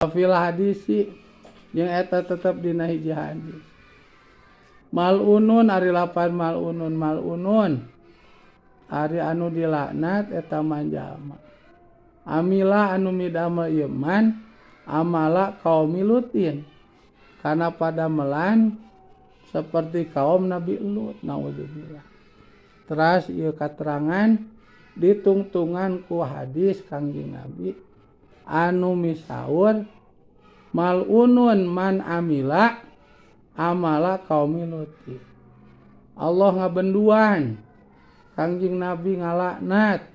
Fil hadisi jeung eta tetep dina hiji hadis. Mal'unun ari lapan mal'unun mal'unun ari anu dilaknat eta manjalma. Amila anu midamel ieu man amala kaum Lutin kana padamelan seperti kaum Nabi Lut, naudzubillah. Teras ieu katerangan ditungtungan ku hadis Kangjeng Nabi anu misaur mal'unun man amila amala kaum Lutin. Allah ngabenduan, Kangjeng Nabi ngalaknat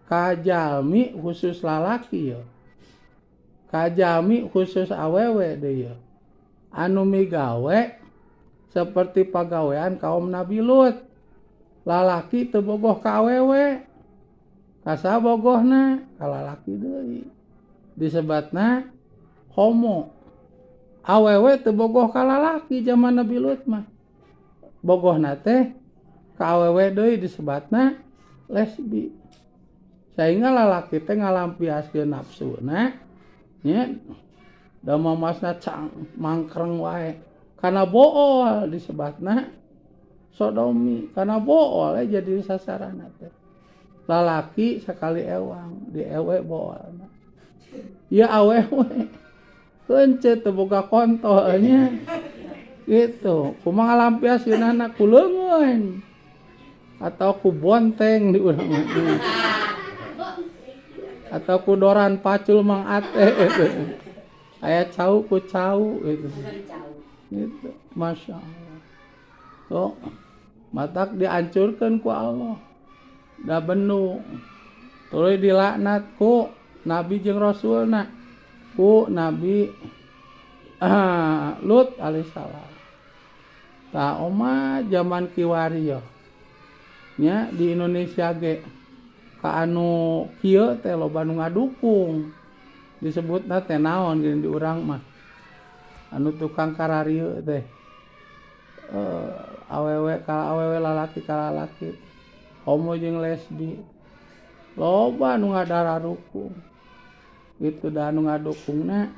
kajalmi khusus lalaki ya, kajalmi khusus awewe deui ya, anu migawe seperti pagawean kaum Nabi Lut. Lalaki teu bogoh ka awewe, kasabogohna ka lalaki deui, disebatna homo. Awewe teu bogoh ka lalaki zaman Nabi Lut mah, bogohna teh ka awewe deui, disebatna lesbi. Sehingga lalaki teh ngalampiaskeun nafsuna nya, da mamasna cang mangkreng wae kana bool, disebatna sodomi, kana bool jadi sasaran teh. Lalaki sekali ewang diewe boolna ya, awewe keunceut teu boga kontol nya gitu. Kumaha ngalampiaskeunana? Ku leungeun atau ku bonteng di urang mah, atau ku doran pacul Mang Ate itu aya cau, ku cau gitu gitu. Masya Allah tuh, matak dihancurkan ku Allah da benu, tuluy dilaknat ku Nabi jeung Rasulna, ku Nabi Lut alaihissalam. Tah, oma zaman kiwari yo nya di Indonesia ge ka anu kieu teh loba nu ngadukung, disebutna teh naon geuning di urang mah, anu tukang kararieu teh, awewe ka awewe, lalaki ka lalaki, homo jeung lesbi, loba nu ngadararukung gitu. Da anu ngadukungna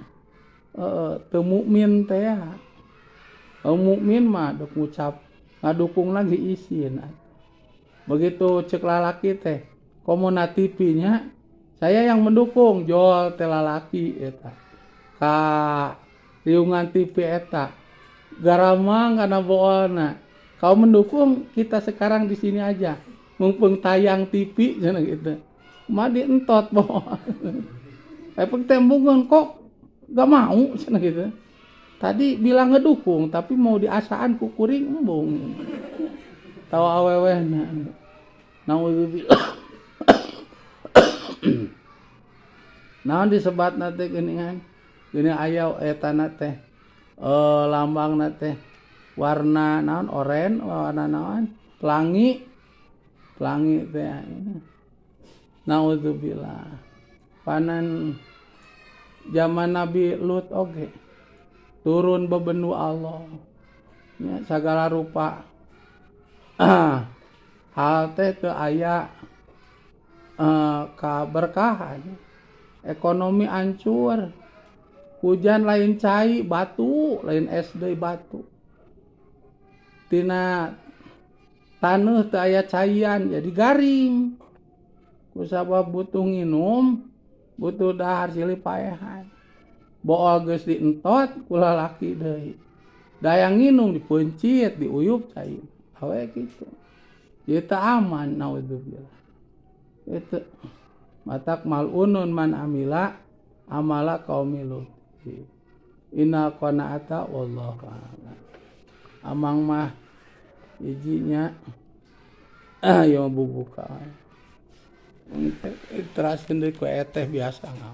teu mukmin teh. Mukmin mah dek ngucap ngadukung lagi isin. Begitu cek lalaki teh komo na TV nya, "Saya yang mendukung," jol teh lalaki eta ka riungan TV eta garamang kana boolna, "Kau mendukung, kita sekarang di sini aja mumpung tayang TV," cenah gitu mah, dientot bool. Efek tembungan kok gak mau cenah gitu, tadi bilang ngedukung tapi mau diasaan ku kuring, embung tahu awewe. Naudzubillah. Naon disebatna teh geuningan geuning aya etana teh, lambangna teh warna naon, oren, warna naon, pelangi pelangi teh. Naudzubillah. Panan zaman Nabi Lut oge turun bebendu Allah nya, sagala rupa hal teh teu aya kaberkahan, ekonomi hancur, hujan lain cai, batu, lain es deui, batu. Tina taneuh teu aya caian, jadi garing. Kusabab butuh nginum, butuh dahar, silih paehan. Bool geus dientot ku lalaki deui, dayang nginum dipeuncit, diuyup cai awe kitu, jadi teu aman, naudzubillah. Itu matak mal'unun man amila amala qaumi Lut. Inna qanaata wallahu a'lam. Amang mah hijinya ah ieu bubuka teraskeun deui ku eteh biasa ngaon.